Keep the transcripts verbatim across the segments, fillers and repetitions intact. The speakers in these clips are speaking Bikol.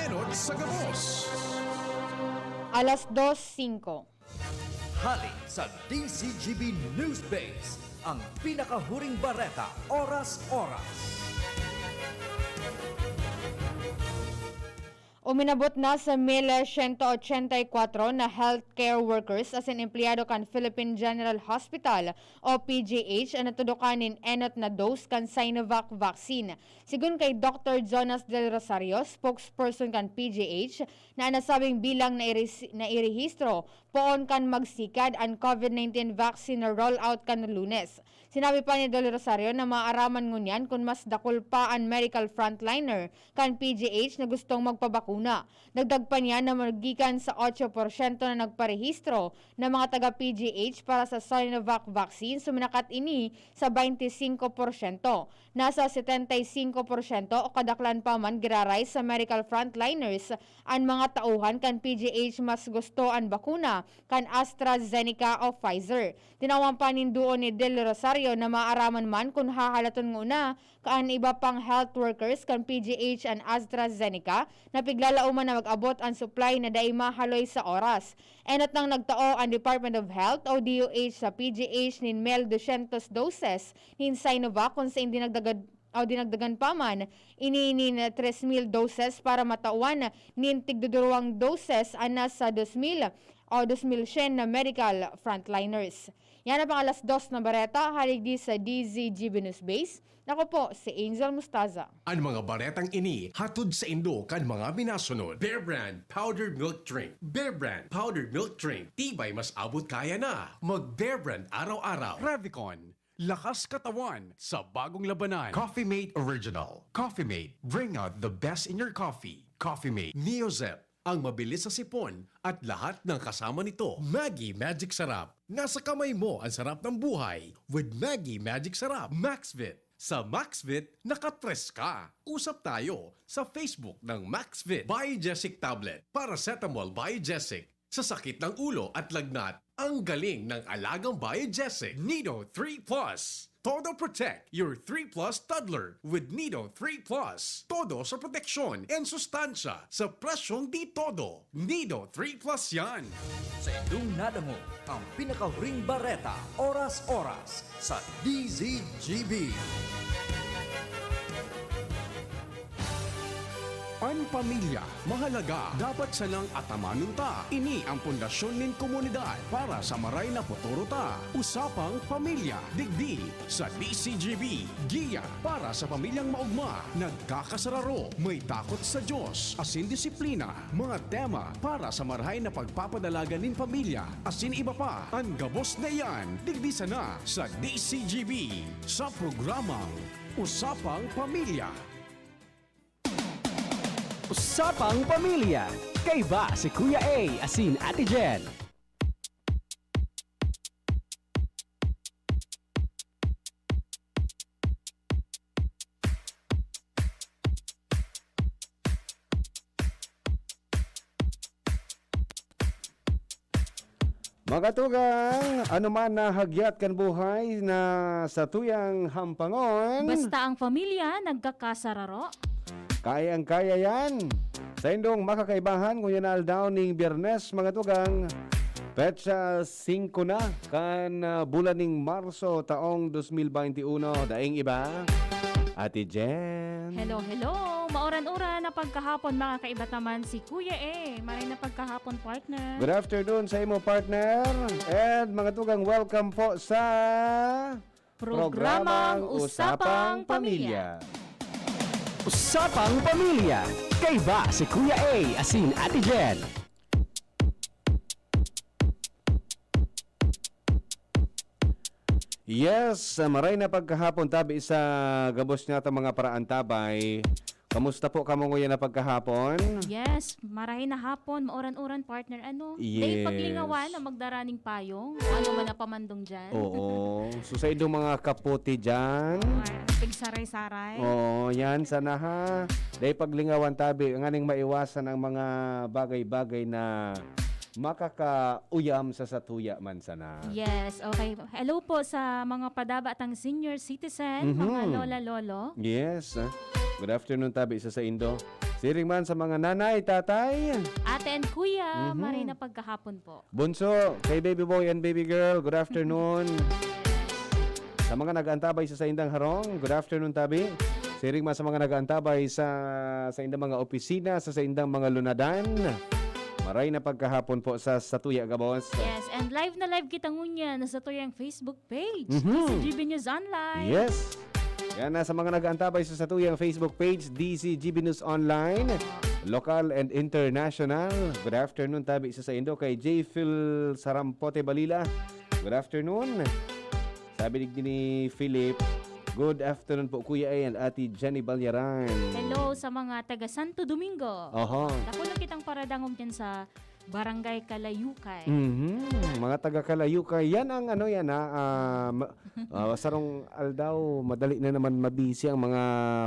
Sunod sa gabos. Alas dos singko. Hali sa D Z G B Newsbase, ang pinakahuring bareta, oras-oras. Uminabot na sa mil siyento ochenta y kwatro na healthcare workers asin empleyado kan Philippine General Hospital o P G H an natudokan nin enot na dose kan Sinovac vaccine. Sigon kay Doktor Jonas Del Rosario, spokesperson kan P G H, na an nasabing bilang na iris- na irehistro poon kan magsikad an COVID nineteen vaccine na rollout kan Lunes. Sinabi pa ni Del Rosario na maaraman ngunyan kun mas dakul pa an medical frontliner kan P G H na gustong magpabakuna. Dagdag pa niya na magikan sa otso porsyento na nagparehistro na mga taga-P G H para sa Sinovac vaccine, suminakat ini sa baynte singko porsyento. Nasa setenta y singko porsyento o kadaklan pa man giraray sa medical frontliners an mga tauhan kan P G H mas gusto an bakuna kan AstraZeneca o Pfizer. Tinawan pa nin duon ni Del Rosario na maaraman man kun hahalaton nguna kan iba pang health workers kan P G H an AstraZeneca na piglalaoman na mag-abot an supply na dai mahaloy sa oras. Enot nang nagtao an Department of Health o D O H sa P G H nin mil dosyentos doses nin Sinovac kun sain dinagdagan o dinagdagan pa man ini nin tres mil doses para matawan nin tigduduruwang doses an nasa dos mil o dos mil syen na medical frontliners. Yan ang pang alas dos na bareta, hali digdi sa D Z G B News Base. Ako po si Angel Mustaza. An mga baretang ini hatod saindo kan mga minasunod. Bear Brand Powdered Milk Drink. Bear Brand Powdered Milk Drink. Tibay mas abot kaya na. Mag Bear Brand araw-araw. Revicon. Lakas katawan sa bagong labanan. Coffee Mate Original. Coffee Mate. Bring out the best in your coffee. Coffee Mate. Neozep. Ang mabilis sa sipon at lahat ng kasama nito. Maggi Magic Sarap. Nasa kamay mo ang sarap ng buhay with Maggi Magic Sarap. Maxvit. Sa Maxvit, nakatres ka. Usap tayo sa Facebook ng Maxvit. Biogesic Tablet. Paracetamol Biogesic. Sa sakit ng ulo at lagnat, ang galing ng alagang Biogesic. Nido three plus. Todo protect your three plus toddler with Nido three plus. Todo sa proteksyon and sustansya sa presyong di todo. Nido three plus yan. Sa indong nadangog, ang pinakahuring bareta, oras-oras, sa D Z G B. An pamilya mahalaga, dapat sanang atamanon ta. Ini ang pundasyon nin komunidad para sa maray na futuro ta. Usapang Pamilya, digdi sa D Z G B. Giya para sa pamilyang maogma, nagkakasararo, may takot sa Diyos, asin disiplina. Mga tema para sa marahay na pagpapadalagan nin pamilya, asin iba pa. An gabos na iyan, digdi sana sa D Z G B, sa programang Usapang Pamilya. Usapang Pamilya. Kaiba si Kuya A asin Ate Jen. Mga tugang, ano man na hagyat kan buhay na satuyang hampangon. Basta ang pamilya nagkakasararo. Kayang-kaya yan. Sa indong makakaibahan, ngunyan na aldaw ning Biyernes, mga tugang, petsa singko na kan ah, bulan ning Marso taong dos mil baynte uno. Daing iba, Ate Jen. Hello, hello! Mauran-uran na pagkahapon, mga kaibat naman si Kuya A. Maray na pagkahapon, partner. Good afternoon sa imo, partner. And mga tugang, welcome po sa Programang Usapang Pamilya. Usapang Pamilya. Kaiba si Kuya A asin Ate Jen. Yes, ah, maray na pagkahapon tabi sa gabos nga ta mga paraantabay. Kamusta po kamo nguyan na pagkahapon? Yes, maray na hapon, mauran-uran, partner. Ano? Day Yes. paglingawan na magdara ning payong. Ano man na pamandong dyan. Oo. So sa inyong mga kaputi dyan. Mga pigsaray-saray. Oo, yan sana ha. Day paglingawan tabi, nganing maiwasan ang mga bagay-bagay na makakauyam sa satuya man sana. Yes, okay. Hello po sa mga padaba tang senior citizen, Mhm. mga lola, lolo. Yes. Ah. Good afternoon tabi sa saindo. Siring man sa mga nanay, tatay. Ate and kuya, Mhm. maray na pagkahapon po. Bunso, kay baby boy and baby girl, good afternoon. Sa mga nag-aantabay sa saindang harong, good afternoon, tabi. Siring man sa mga nag-aantabay sa saindang mga opisina, sa saindang mga lunadan. Maray na pagkahapon po sa satuya gabos. Yes, and live na live kita ngunyan sa satuyang Facebook page, Mhm. D C G B News Online. Yes. Yan na sa mga nag-aantabay sa satuyang Facebook page, D C G B News Online, local and international. Good afternoon, tabi sa saindo kay J Phil Sarampote Balila. Good afternoon. Sabi ni Philip, "Good afternoon po, Kuya A and Ate Jenny Balyaran." Hello sa mga taga Santo Domingo. Oho. Dako na kitang paradangog dyan sa Barangay Kalayukay. Mhm. Mga taga Kalayukay. Yan ang ano yan, ha, ah, ma-, ah, sarong aldaw, madali na naman mabisi ang mga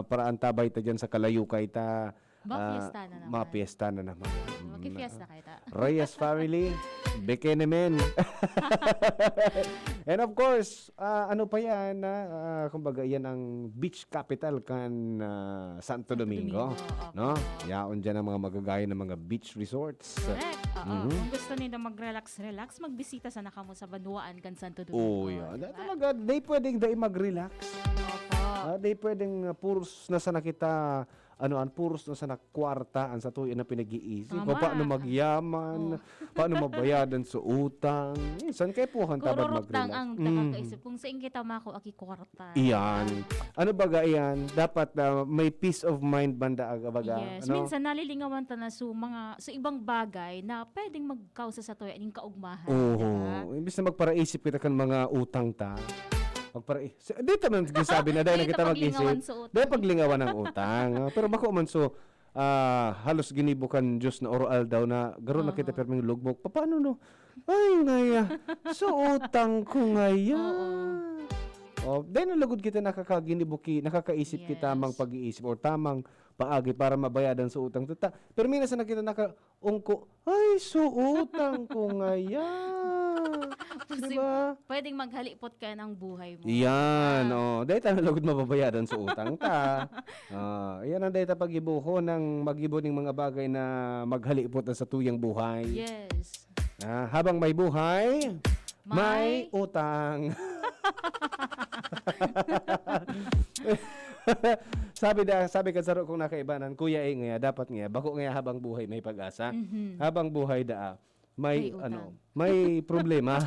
paraantabay ta dyan sa Kalayukay ta. Ba, Ah, fiesta na naman. mapiesta na naman. Makifiesta Mm. kayo ta. Reyes family, Bikini Men. And of course, ah, ano pa yan, ah, ah, kumbaga, yan ang beach capital kan, ah, Santo Santo Domingo, Domingo, opo. no? Yaon dyan ang mga magagaya ng mga beach resorts. Correct. Oo. Mhm. Kung gusto nindo mag-relax-relax, magbisita sana kamo sa banwaan kan Santo Domingo, Oh, yeah. di Da-, ba? talaga, di pwedeng dai mag-relax. Opo. Ah, di pwedeng, ah, puros na sana kita, ano, an, puros na sana kwarta an satuya na pinag-iisip. Kung Tama. paano magyaman, Oo. paano mabayadan sa utang. Minsan, kaipuhan ta Kururot lang mag-relax. ang Mhm. nakakaisip kung saan kita mako aki kwarta. Iyan. Ano baga iyan? Dapat, ah, may peace of mind banda, aga baga, Yes. ano? Minsan nalilingawan ta na sa mga, sa ibang bagay na pwedeng magkausa sa tuya ning kaugmahan, Oho. di ba? Imbis na magparaisip kita kan mga utang ta, magpara-, sa, di ta man sabi na, dahil Di na ta kita paglingawan mag-isip. sa utang. Dahil paglingawan ang utang. Ah, pero bako man so, ah, halos ginibo kan Diyos na oro aldaw na garo na kita Aha. pirming lugmok. Paano no? Ay, ngaya. So, utang ko ngaya. Oo. Oh, dahil na lugod kita nakakaginibuki, nakakaisip kita Yes. mang pag-iisip or tamang paagi para mabayadan sa utang ta. Pero minsan na kita nakaungko, "Ay, so utang ko ngaya." Di Posi-, ba? pwedeng maghalipot ka ng buhay mo. Yan, Ah. oh. Dahil tayo lugod mababayadan sa utang ta. Ah, yan ang dahil ta pag-ibuhon ng mag-ibo ning mga bagay na maghalipot na sa tuyang buhay. Yes. Ah, habang may buhay, may May utang. Sabi da, sabi kan saro kong nakaibanan, "Kuya, eh, ngaya, dapat ngaya, bako ngaya habang buhay may pag-asa. Mhm. Habang buhay daa, may, May utang. ano, may problema."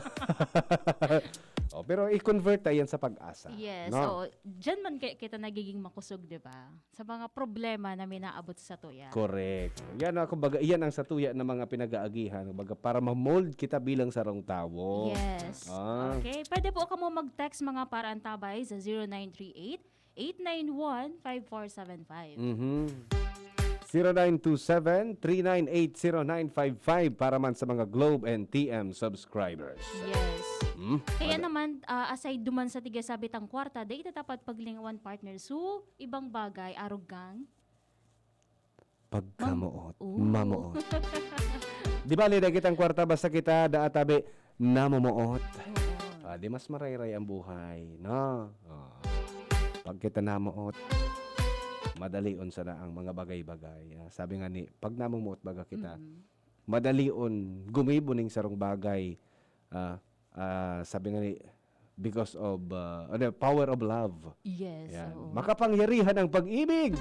Oh, pero i-convert ta yan sa pag-asa, Yes, no? oo. Diyan man kaya kita nagiging makusog, di ba? Sa mga problema na minaabot sa tuya. Correct. Yan ang, kumbaga, iyan ang satuya na mga pinag-aagihan, kumbaga, para ma-mold kita bilang sarong tawo. Yes. Ah. Okay. Pwede po kamo mag-text, mga paraantabay, sa zero nine three eight, eight nine one, five four seven five. Mhm. Zero nine two seven, three nine eight, zero nine five five para man sa mga Globe and T M subscribers. Yes. Hmm? Kaya Ano? naman, ah, aside duman sa tiga sabit ang kwarta, dai ta dapat paglingawan, partner. So, ibang bagay, arog kang Pagkamoot. Mam-, oh. Mamoot. Di ba, liday kitang kwarta, basta kita, daa tabi, namomoot. Oo. Ah, di mas marayray ang buhay, no? Ah. Pag kita namoot, madalion sana ang mga bagay-bagay. Ah, sabi nga ni, pag namomoot baga kita, Mm. madalion gumibo ning sarong bagay. Ah, ah, sabi nga ni, because of, ah, ano, power of love. Yes, Yan. oo. Makapangyarihan ang pag-ibig.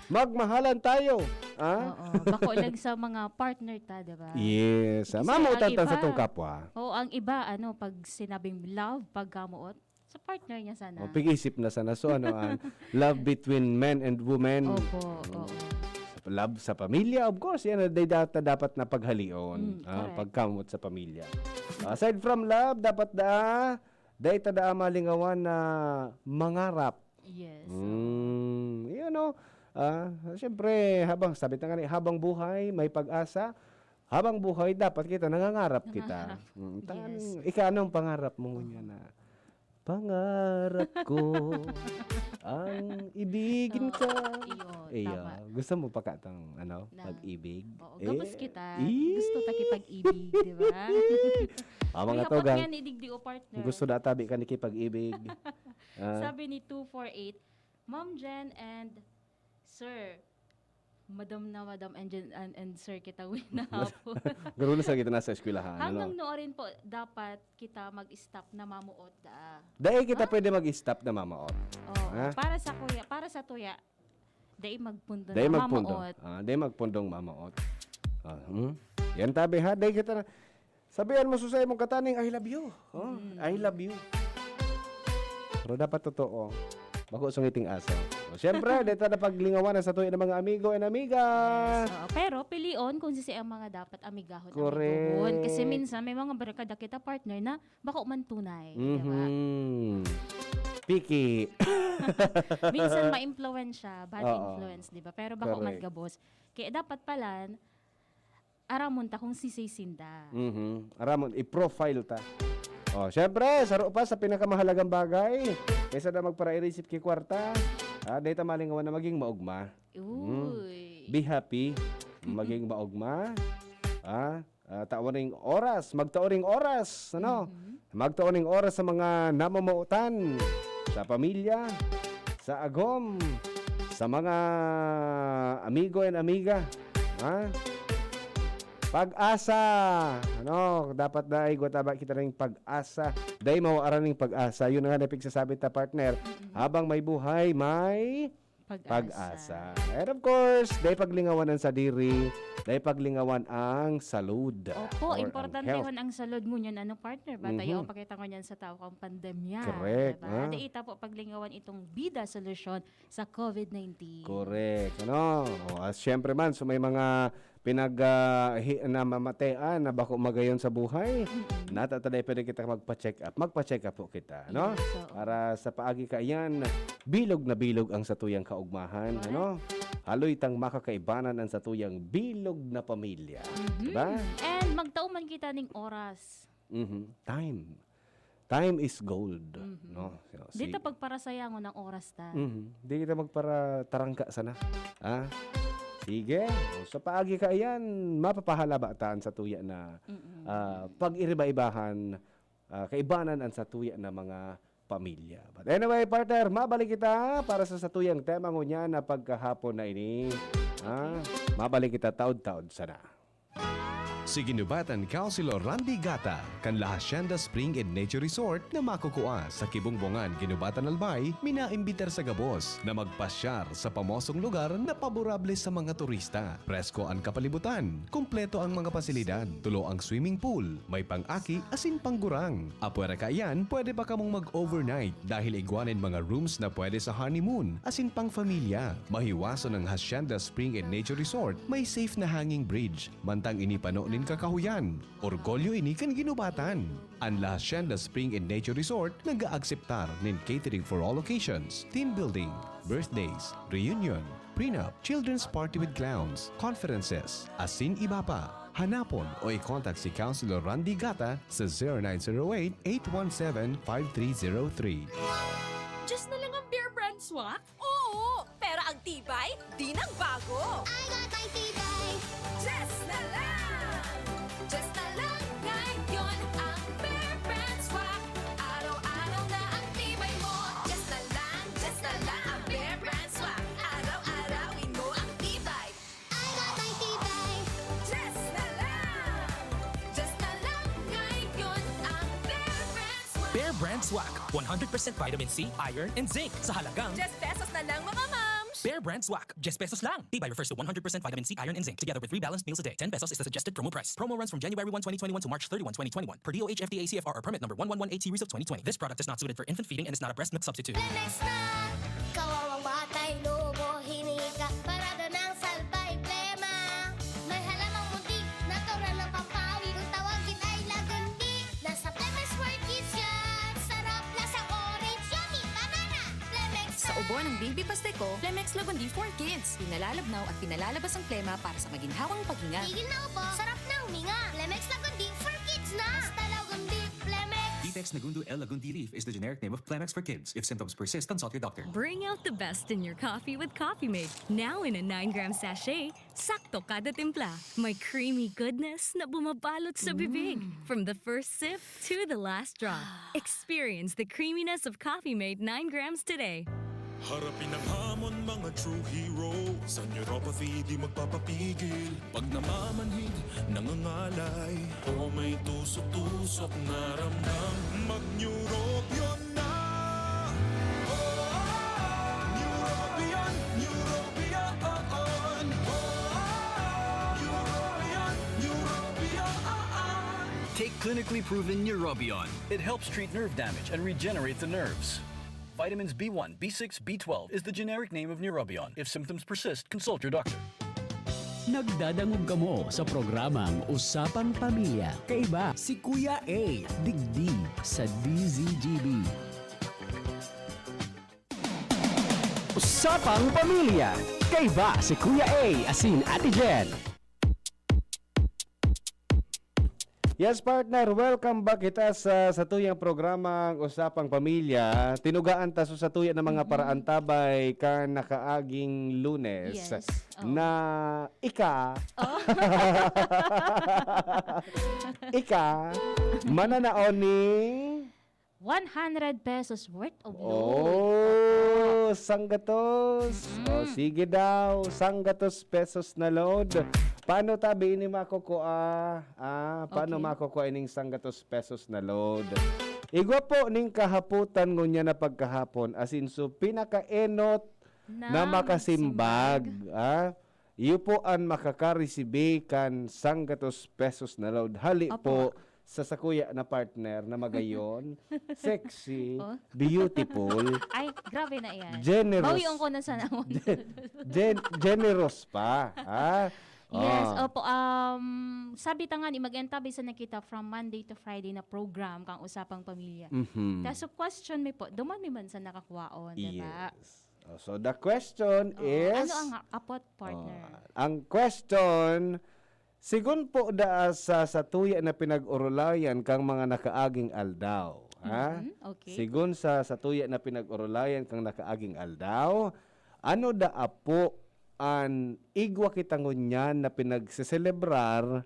Magmahalan tayo. Ah? Oo. Bako lang sa mga partner ta, di ba? Yes. Ah, Kasi mamutan ang ta sa iba, tong kapwa. Oo, ang iba, ano, pag sinabing love, pagkamoot, sa partner niya sana. O, pag-isip na sana. So, ano, ang love between men and women. Opo, oo. Love sa pamilya, of course, yan, day data dapat na paghalion. Mm, Ah, correct. Pagkamot sa pamilya. Aside from love, dapat da, day ta da malingawan na mangarap. Yes, oo. Mm, yun, no? Ah, siyempre, habang, sabi ta nga ni, habang buhay, may pag-asa. Habang buhay, dapat kita, nangangarap kita. Nangangarap. Mm, tan-, Yes. ika, anong pangarap mo ngunyan na, "Pangarap ko ang ibigin Oo, ka." iyo, Iyo, tama. Gusto mo pa katang, ano, Na, pag-ibig? oo, Eh, gabos kita. eh. Gusto ta kipag-ibig, di ba? Ah, mga May hapot tugang. Nga ni digdi o partner. Gusto na tabi ka ni kipag-ibig. Ah. Sabi ni two four eight, "Ma'am Jen and Sir, Madam na madam and, gen- and, and sir kita na hapon. Garo na sa kita nasa eskwelahan. Hanggang Ano? Noorin po, dapat kita mag-stop na mamuot da. Dahil kita Ha? pwede mag-stop na mamaot. Oh, Ha? Para sa kuya, para sa tuya, dai magpundo Dahil na magpundo. mamaot. Ah, dahil magpundong mamaot. Ah, hmm? Yan tabi ha. Dahil kita na. Sabihan mo susay mong kataning, "I love you." Oh, "I love you." Pero dapat totoo. Bako sa ngiting aso. So, siyempre, dito na paglingawan sa tuya ng mga amigo and amiga. So, pero pilion kung sisi ang mga dapat amigahon, Correct. amiguhon. Kasi minsan may mga barkada kita partner na bako man tunay, di ba? Mhm. Piki. Minsan ma-influence siya, bad Oo. influence, di ba? Pero bako man Correct. Gabos. Kaya dapat pala, aramon ta kung sisi sinda. Mhm. Aramon, i-profile ta. Oh, syempre, saro pa sa pinakamahalagang bagay. Kaysa na magpara-irisip ki kwarta, ah, dahil ta malingawan na maging maugma. Uy. Be happy. Maging maugma. Ah, ah, taon ring oras. Magtaon ring oras. Ano? Magtaon ring oras sa mga namamautan. Sa pamilya. Sa agom. Sa mga amigo and amiga. Ha? Pag-asa. Ano? Dapat na igwa taba kita ring pag-asa. Dahil mawaaran ning pag-asa. Yun nga na pigsasabi ta, partner. Habang may buhay, may Pag-asa. pag-asa. And of course, dahil paglingawan ang sadiri, dahil paglingawan ang salud. Opo, Or ang importante health. Hon ang salud ngunyan, ano, partner? Bata Mhm. yaon pa kita ngunyan sa tao kang pandemya. Correct, Diba? ah. Dai ta po paglingawan itong bida solusyon sa COVID nineteen. Correct. Ano? O, as syempre man, so may mga pinag ah, hi- namamatean na bako magayon sa buhay, nata taday pwede kita magpa-check up. Magpa-check up po kita, no? Yes, oo. Para sa paagi kaiyan, bilog na bilog ang satuyang kaugmahan, Correct. ano? Haloy tang makakaibanan ang satuyang bilog na pamilya. Mhm. Diba? And magtao man kita ning oras. Mhm. Time. Time is gold. No? So, Di si- ta pagparasayangon ang oras ta. Mhm. Di kita magparatarangka sana. Ha? Sige. O, sa paagi kaiyan, mapapahalaba taan sa tuya na ah, pag-iriba-ibahan, ah, kaibanan ang sa tuya na mga pamilya. But anyway, partner, mabalik kita para sa satuyang tema ngunyan na pagkahapon na ini. Ha? Mabalik kita taod-taod sana. Si Ginubatan Councilor Randy Gata kan La Hacienda Spring and Nature Resort na makukua sa Kibungbungan, Ginubatan, Albay, minaimbitar sa gabos na magpasyar sa pamosong lugar na paborable sa mga turista. Presko an kapalibutan, kompleto ang mga pasilidad, tulo ang swimming pool, may pang-aki asin panggurang. Apwera kaiyan, pwede pa kamong mag-overnight dahil igwa nin mga rooms na pwede sa honeymoon asin pang-familia. Mahiwason ang Hacienda Spring and Nature Resort, may safe na hanging bridge, mantang ini pano nin kakahuyan. Orgulyo ini kan Ginubatan. An La Hacienda Spring and Nature Resort nag-aakseptar nin catering for all occasions, team building, birthdays, reunion, prenup, children's party with clowns, conferences, asin iba pa. Hanapon o i-contact si Councilor Randy Gata sa zero nine zero eight, eight one seven, five three zero three. Diyos na lang ang Bear Brand Swak? Oo! Pero ang tibay, di nagbago. I got my tibay. Diyos na lang! Diyos na lang ngayon ang Bear Brand Swak. Araw-araw na ang tibay mo. Diyos na lang, Diyos na lang ang Bear Brand Swak. Araw-arawin mo ang tibay. I got my tibay. Diyos na lang! Diyos na lang ngayon ang Bear Brand Swak. Bear Brand Swak, one hundred percent vitamin C, iron, and zinc sa halagang Diyes pesos na lang, mga mams! Bear Brand Swak, diyes pesos lang. Tibay refers to one hundred percent vitamin C, iron, and zinc, together with three balanced meals a day. Ten pesos is the suggested promo price. Promo runs from January one, twenty twenty-one to March thirty-one, twenty twenty-one, per D O H F D A C F R or permit number one one one eight series of twenty twenty. This product is not suited for infant feeding and is not a breast milk substitute. Lemex na! Kawawang batay, lobo, hinika, parada ng salbay, plema. May halamang muntik, natural na pampawi. Kung tawagin ay lagundi, nasa Lemex for Kids yan. Sarap, lasang orange, yummy, banana. Lemex Sa ubo ng baby pasteco, Lemex Lagundi for Kids. Pinalalabnaw at pinalalabas ang plema para sa maginhawang paghinga. Tigil na ubo, sarap na huminga. Lemex Lagundi for Kids na. Basta Lagundi, Lemex. Detex Nagundo L Lagundi leaf is the generic name of Plemex for kids. If symptoms persist, consult your doctor. Bring out the best in your coffee with Coffee Mate. Now in a nine gram sachet, sakto kada timpla. May creamy goodness na bumabalot sa bibig. From the first sip to the last drop. Experience the creaminess of Coffee Mate nine grams today. Harapin ang hamon, mga true heroes. Ang neuropathy di magpapapigil. Pag namamanhid, nangangalay, o may tusok-tusok na ramdam, mag-Neurobion na! Oh, Neurobion, Neurobion, oh, oh. Neurobion, Neurobion, oh, oh. Take clinically proven Neurobion. It helps treat nerve damage and regenerate the nerves. Vitamins B one, B six, B twelve is the generic name of Neurobion. If symptoms persist, consult your doctor. Nagdadangog kamo sa programang Usapang Pamilya. Kaiba si Kuya A, digdi sa D Z G B. Usapang Pamilya. Kaiba si Kuya A asin Ate Jen. Yes, partner. Welcome back kita sa, sa tuyang programang Usapang Pamilya. Tinugaan ta so sa tuya na mga Mhm. paraantabay kan nakaaging Lunes Yes. Oh. na ika, Oh. ika, mananaon ning one hundred pesos worth of load. Oh, Opo. sanggatos. Mm-mm. Oh, sige daw, sanggatos pesos na load. Paano tabi ini makukua? Ah, paano Okay. makukua ining sanggatos pesos na load? Igwa po ning kahapotan ngunyan na pagkahapon, asin so pinakaenot na Na makasimbag, magsimbag. ah, iyo po an makakaresibi kan sanggatos pesos na load. Hali Opo. po sa sakuya na partner na magayon, sexy, Oh. beautiful, Ay, grabe na yan. generous. Bawion ko na sana ako. Gen-, gen-, generous pa, ha? Yes, Ah. opo. Um, sabi ta nga ni, mag-entabi sa nakita from Monday to Friday na program kang Usapang Pamilya. Mhm. Kaso question mi po, duman mi man sa nakakuwaon, di ba? Yes. Oh, so the question Oo, is, ano ang apot, partner? Oh, ang question, sigun po daa sa, sa tuya na pinag-orolayan kang mga nakaaging aldaw, ha? Mhm, okay. Sigun sa, sa tuya na pinag-orolayan kang nakaaging aldaw, ano daa po an igwa kita ngunyan na pinagseselebrar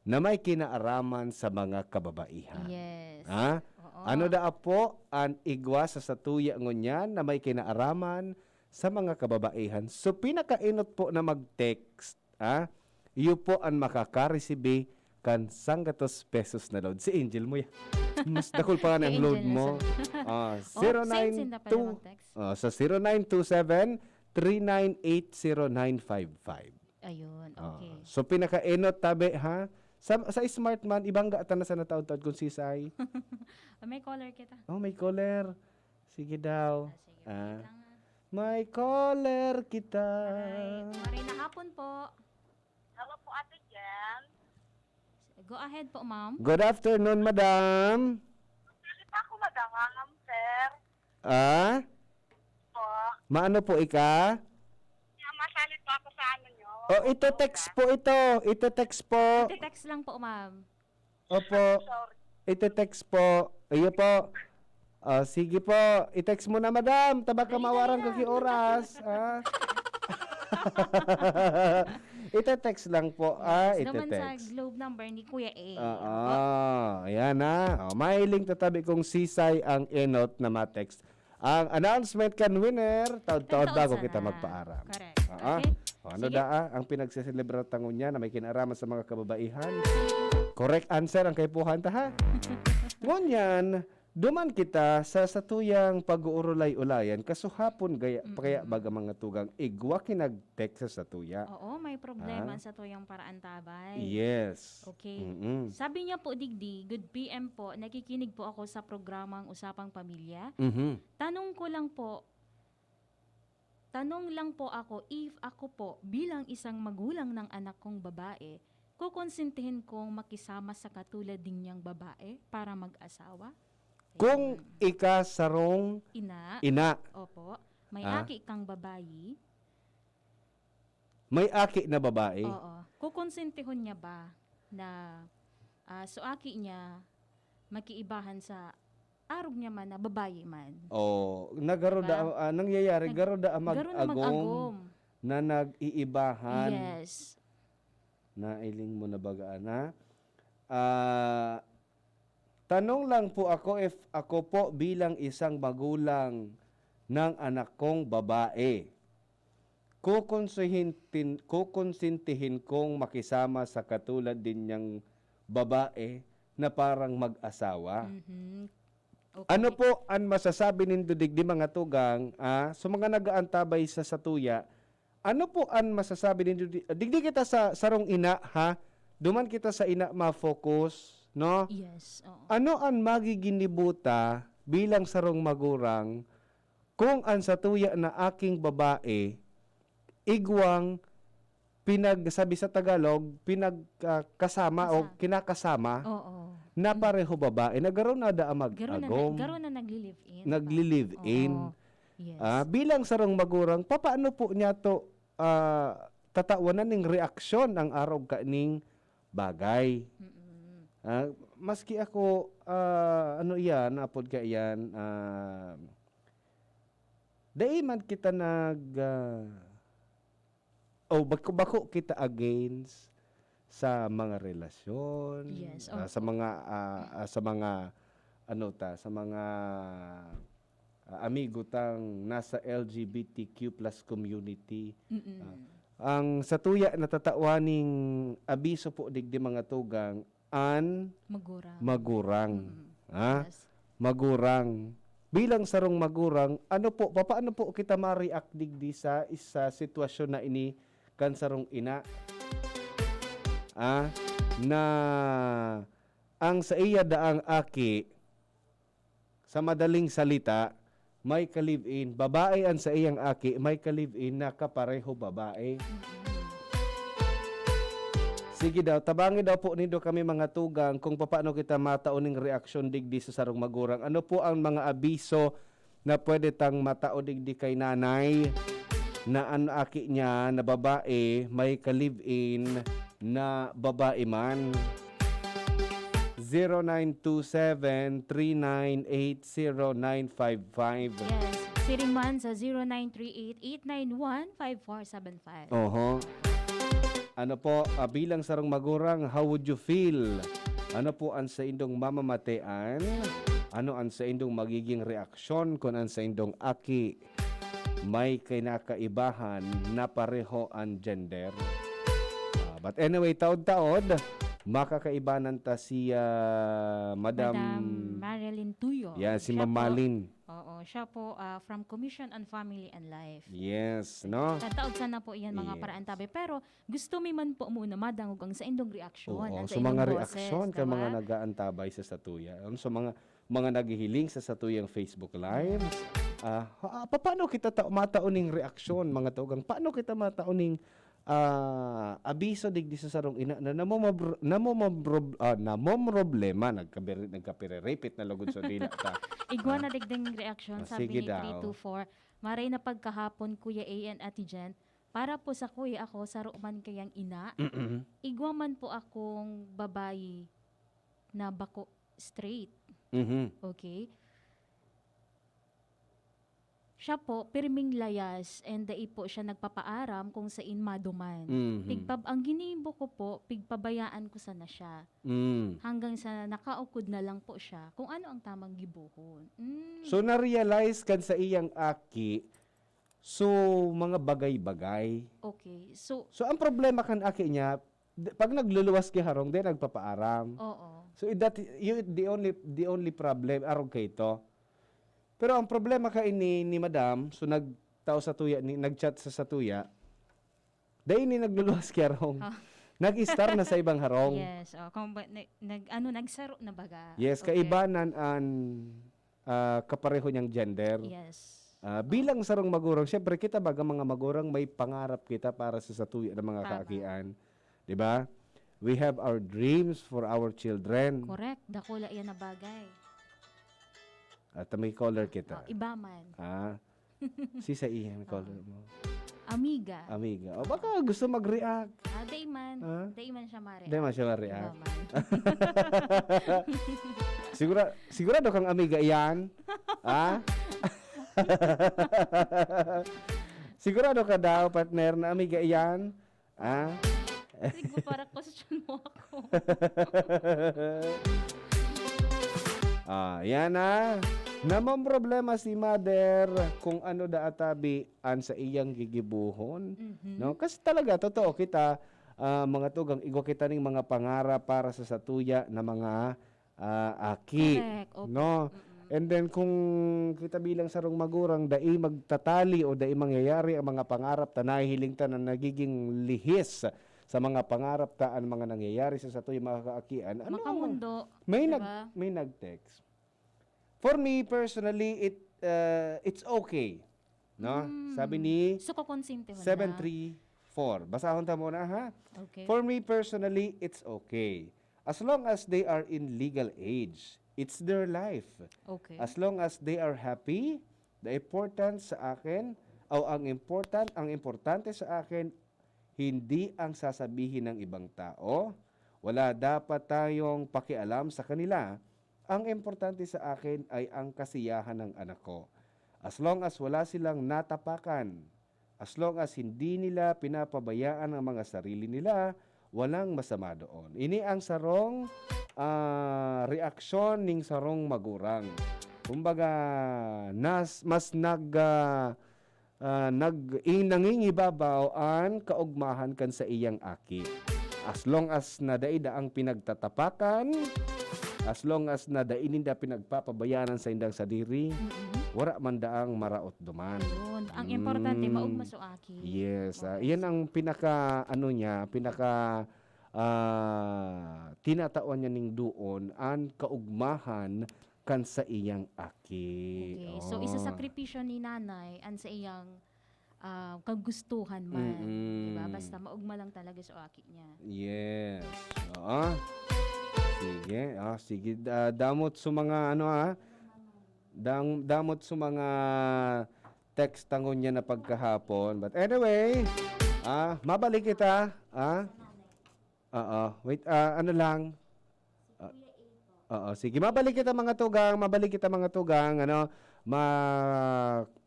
na may kinaaraman sa mga kababaihan? Yes. Ha? Oo. Ano daa po an igwa sa satuya ngunyan na may kinaaraman sa mga kababaihan? So, pinakaenot po na mag-text, ha? Iyo po an makakaresibi kan sanggatos pesos na load. Si Angel mo yan. Mas dakul pa nga Si ang load Angel na mo. sa Ah, Oh, zero nine two, same, same na pala mag-text. ah, sa zero nine two seven, three nine eight zero nine five five. Ayun, Ah, okay. so, pinakaenot tabi, ha? Sa, sa smart man, ibangga ta na sa nataod-taod kung sisay. Ah, may caller kita. Oh, may caller. Sige daw. Ah, sige, wait Ah. lang, ah. May caller kita. Alright. Maray na hapon po. Hello po, Ate Jen. Go ahead po, ma'am. Good afternoon, madam. Salita ko, madam, sir. Ah? Po. Maano po ika? Kaya masali po ako sa ano nyo. O, ito text po ito. Ito text po. Ite-text lang po, ma'am. Opo. Sorry. Ite-text po. Iyo po. Ah, sige po. I-text mo na, madam. Tabaka Dali, mawarang dali na. kaki oras, ha? Ite-text lang po. Ah, Yes, naman sa ite-text. Globe number ni Kuya A. Oo, Opo. ayan na. Oh, mahiling tatabi kung sisay ang enot na ma-text. Ang announcement kan winner, taod-taod Taod-taod bago sana. kita magpaaram. Correct. Ah, Okay. oh, ano Sige. daa ang pinagseselebrar ta ngunyan na may kinaraman sa mga kababaihan? Correct answer ang kaipuhan ta, ha? Ngunyan, duman kita sa satuyang pag-uurulay-ulayan, kasuhapon gaya, Mm-mm. kaya baga mga tugang igwa kinag-text sa satuya. Oo, may problema Ah? sa tuyang paraan tabay. Yes. Okay. Mm-mm. Sabi niya po, digdi, "Good P M po, nakikinig po ako sa programang Usapang Pamilya. Mhm. Tanong ko lang po, tanong lang po ako if ako po bilang isang magulang ng anak kong babae, kukonsintihin kong makisama sa katulad din niyang babae para mag-asawa?" Kung Ayun. ika sarong Ina. ina. Opo. May Ah. aki kang babayi. May aki na babae? Oo. Kukonsentihon niya ba na, ah, so aki niya, makiibahan sa arog niya man na babayi man? Oh, nagaro Diba? da, ah, nangyayari, Nag-, garo da garo na mag-agom mag-agom. na nag-iibahan. Yes. Nailing mo na baga, ana? Ah, tanong lang po ako if ako po bilang isang magulang ng anak kong babae. Kukonsihintin-, kukonsintihin kong makisama sa katulad din niyang babae na parang mag-asawa. Mhm. Okay. Ano po an masasabi nindo digdi, mga tugang, ah, sa mga nag-aantabay sa satuya? Ano po an masasabi nindo di-, digdi kita sa sarong ina, ha? Duman kita sa ina ma-focus, no? Yes, oo. Ano an magiginibo ta bilang sarong magurang kung an satuya na aking babae igwang pinag-, sabi sa Tagalog, pinag-, ah, kasama o Kasa- kinakasama Oo. na Mm. pareho babae na garo na daa Garo na, mag-agom. garo na nagli-live-in. Nagli-live-in. Oo. Yes. Ah, bilang sarong magurang, papaano po niya to, ah, tatawanan ning reaksyon ang arog kaning bagay? Mm-mm. Ah, maski ako, ah, ano iyan, apod ka iyan, ah, dai man kita nag, ah, o bako, bako kita against sa mga relasyon, Yes, ah, sa opo. mga, ah, ah, sa mga, ano ta, sa mga, ah, amigo tang nasa L G B T Q plus community. Mm-mm. Ah, ang satuya na tatawaning abiso po digdi, mga tugang, an Magurang. magurang. Mm. Ha? Yes. Magurang. Bilang sarong magurang, ano po, papaano po kita ma-react digdi sa, sa sitwasyon na ini kan sarong ina? Ah, na ang saiya daang aki, sa madaling salita, may ka-live-in. Babae an saiyang aki, may ka-live-in na kapareho babae. Mm-mm. Sige daw, tabangi daw po nindo kami, mga tugang, kung papaano kita matao ning reaksyon digdi sa sarong magurang. Ano po ang mga abiso na pwede tang matao digdi kay nanay na an aki niya na babae may ka-live-in na babae man? Zero nine two seven, three nine eight, zero nine five five. Yes, siring man sa zero nine three eight, eight nine one, five four seven five. Oho. Ano po, ah, bilang sarong magurang, how would you feel? Ano po ang saindong mamamatean? Ano ang saindong magiging reaksyon kun ang saindong aki may kinakaibahan na pareho an gender? Ah, but anyway, taod-taod, makakaibanan ta si, ah, Madam Madam Marilyn Tuyo. Yeah, si Siya Ma'am po, Malin. Oo, siya po, ah, from Commission on Family and Life. Yes, no? Taod-taod sana po iyan, mga Yes. paraantabay. Pero gusto mi man po muna madangog ang saindong reaksyon, Oo, ang so saindong mga boses, reaksyon kan mga diba? nag-aantabay sa satuya. Ano, sa mga, mga naghihiling sa satuyang Facebook Live. Ah, ha, paano kita ta-, matao ning reaksyon, mga tugang? Paano kita matao ning, ah, abiso digdi sa sarong ina na namomobr-, namomobrob-, ah, namomroblema? Nagkabiri-, nagkapirerepit na lugod sa dila ta. Igwa Ah. na digding reaksyon, Ah, sabi sige ni daw. three two four, "Maray na pagkahapon, Kuya A and Ate Jen. Para po sa kuya ako, saro man kayang ina, Mm-mm. igwa man po akong babayi na bako straight." Mhm. Okay? Siya po, pirming layas and dai po siya nagpapaaram kung sain maduman. Mhm. Pigpab-, ang ginibo ko po, pigpabayaan ko sana siya. Mm. Hanggang sa nakaukod na lang po siya kung ano ang tamang gibohon. Mm. So, na-realize kan sa iyang aki, so, mga bagay-bagay. Okay. So, So, ang problema kan aki niya, d-, pag nagluluwas ki harong, di nagpapaaram. Oo. So, i-, that, you, the only, the only problem, arog kay ito. Pero ang problema ka ini ni Madam, so, nagtao sa tuya, ni, nag-chat sa, sa tuya, dai ni nagluluwas ki harong. Oh. Nag-star na sa ibang harong. Yes. Oh, kung ba, nag, nag, ano, nagsaro na baga. Yes, Okay. kaibanan an, ah, kapareho niyang gender. Yes. Ah, bilang sarong magurang, siyempre, kita baga mga magurang, may pangarap kita para sa satuya na mga Tama. kaakian. Di ba? We have our dreams for our children. Correct. Dakula yan na bagay. At may caller kita. Oh, iba man. Ah, si sa iyan Ah. caller mo. Amiga. Amiga. O, baka gusto mag-react. Ah, dai man. Ah? Dai man siya ma-react. Dai man siya ma-react. Iba man. Sigura-, sigurado kang amiga iyan? Ha? Sigurado ka daw, partner, na amiga iyan? Ha? Sige, para question mo ako. Ah, yan na. Namomroblema si mother kung ano daa tabi an saiyang gigibohon, Mhm. no? Kasi talaga, totoo kita, ah, mga tugang, igwa kita ning mga pangarap para sa satuya na mga, ah, aki, Correct. Opo. no? Mm-mm. And then, kung kita bilang sarong magurang, dai magtatali o dai mangyayari ang mga pangarap ta, nahihiling ta na nagiging lihis sa mga pangarap ta an mga nangyayari sa satuya mga kaakian. Ano? Makamundo, May di nag-, ba? May nag-text. For me personally, it uh, it's okay. No? Mm. Sabi ni So, kokonsintihon na. seven three four. Basahon ta muna, ha? Okay. For me personally, it's okay. As long as they are in legal age, it's their life. Okay. As long as they are happy, the important sa akin, o ang important, ang importante sa akin, hindi ang sasabihin ng ibang tao. Wala dapat tayong pakialam sa kanila. Ang importante sa akin ay ang kasiyahan ng anak ko. As long as wala silang natapakan, as long as hindi nila pinapabayaan ang mga sarili nila, walang masama doon. Ini ang sarong, ah, reaksyon ning sarong magurang. Kumbaga, nas, mas nag, ah, ah, nag, i-, nangingibabaw an kaugmahan kan saiyang aki. As long as na dai daang pinagtatapakan, as long as na dai ninda pinagpapabayaan an saindang sadiri, Mm-mm. wara man daang maraot duman. Yun. Ang importante, Mm. maugma so aki. Yes, ah, Okay. iyan ang pinaka, ano niya, pinaka, ah, tinatawan niya ning duon an kaugmahan kan saiyang aki. Okay. So, Oh. isasakripisyo ni nanay an sa iyang ah, kagustuhan man. Mm-mm. Diba? Basta maugma lang talaga so aki niya. Yes. Oo. Sige. Ah, sige. Ah, damot sa mga ano, ah. Dam, damot sa mga text tangon niya na pagkahapon. But anyway, ah, mabalik kita. Ah? Oo. Wait, ah, ano lang. Ah, oo, sige. Mabalik kita, mga tugang. Mabalik kita, mga tugang. Ano, ma,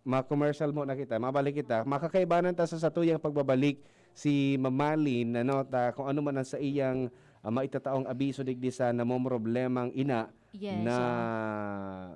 ma-commercial muna kita. Mabalik kita. Makakaibanan ta sa satuyang pagbabalik si Mamalin, ano, ta, kung ano man ang sa iyang, ah, maitataong abiso digdi sa namomroblemang ina Yes, na, ah.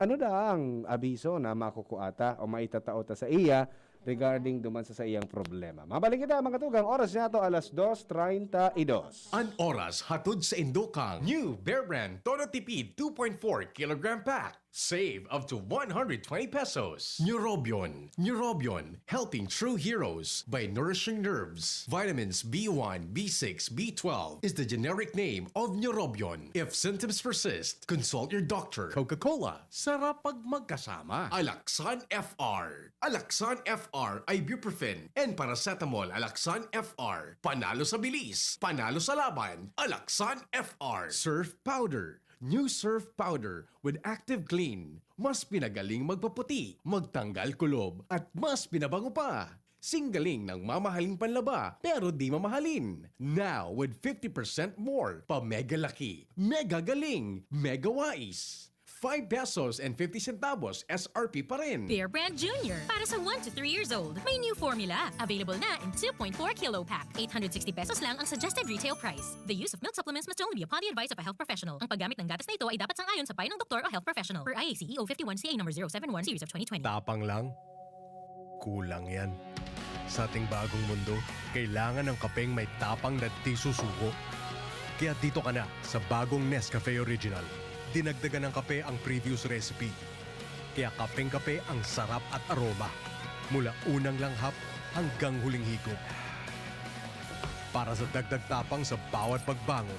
Ano na ang abiso na makukuha ta o maitatao ta sa iya regarding duman sa, sa iyang problema? Mabalik kita, mga tugang. Oras niya to, alas dos treinta y dos. An oras hatod sa Indokang New Bear Brand Todo Tipid two point four kilogram pack. Save up to one hundred twenty pesos. Neurobion. Neurobion. Helping true heroes by nourishing nerves. Vitamins B one, B six, B twelve is the generic name of Neurobion. If symptoms persist, consult your doctor. Coca-Cola. Sarap pag magkasama. Alaxan F R. Alaxan F R, ibuprofen, and paracetamol. Alaxan F R. Panalo sa bilis. Panalo sa laban. Alaxan F R. Surf powder. New Surf Powder with Active Clean. Mas pinagaling magpaputi, magtanggal kulob, at mas pinabango pa. Singgaling ng mamahaling panlaba, pero di mamahalin. Now, with fifty percent more, pa mega laki, mega galing, mega wais. Five pesos and fifty centavos S R P pa rin. Bear Brand Junior. Para sa one to three years old. May new formula. Available na in two point four kilo pack. Eight hundred sixty pesos lang ang suggested retail price. The use of milk supplements must only be upon the advice of a health professional. Ang paggamit ng gatas na ito ay dapat sang-ayon sa payo ng doktor o health professional. Per I A C E O fifty-one C A number zero seven one series of twenty twenty. Tapang lang? Kulang yan. Sa ating bagong mundo, kailangan ng kapeng may tapang na di susuko. Kaya dito ka na sa bagong Nescafe Original. Dinagdagan ng kape ang previous recipe. Kaya kapeng-kape ang sarap at aroma. Mula unang langhap hanggang huling higop. Para sa dagdag tapang sa bawat pagbangon,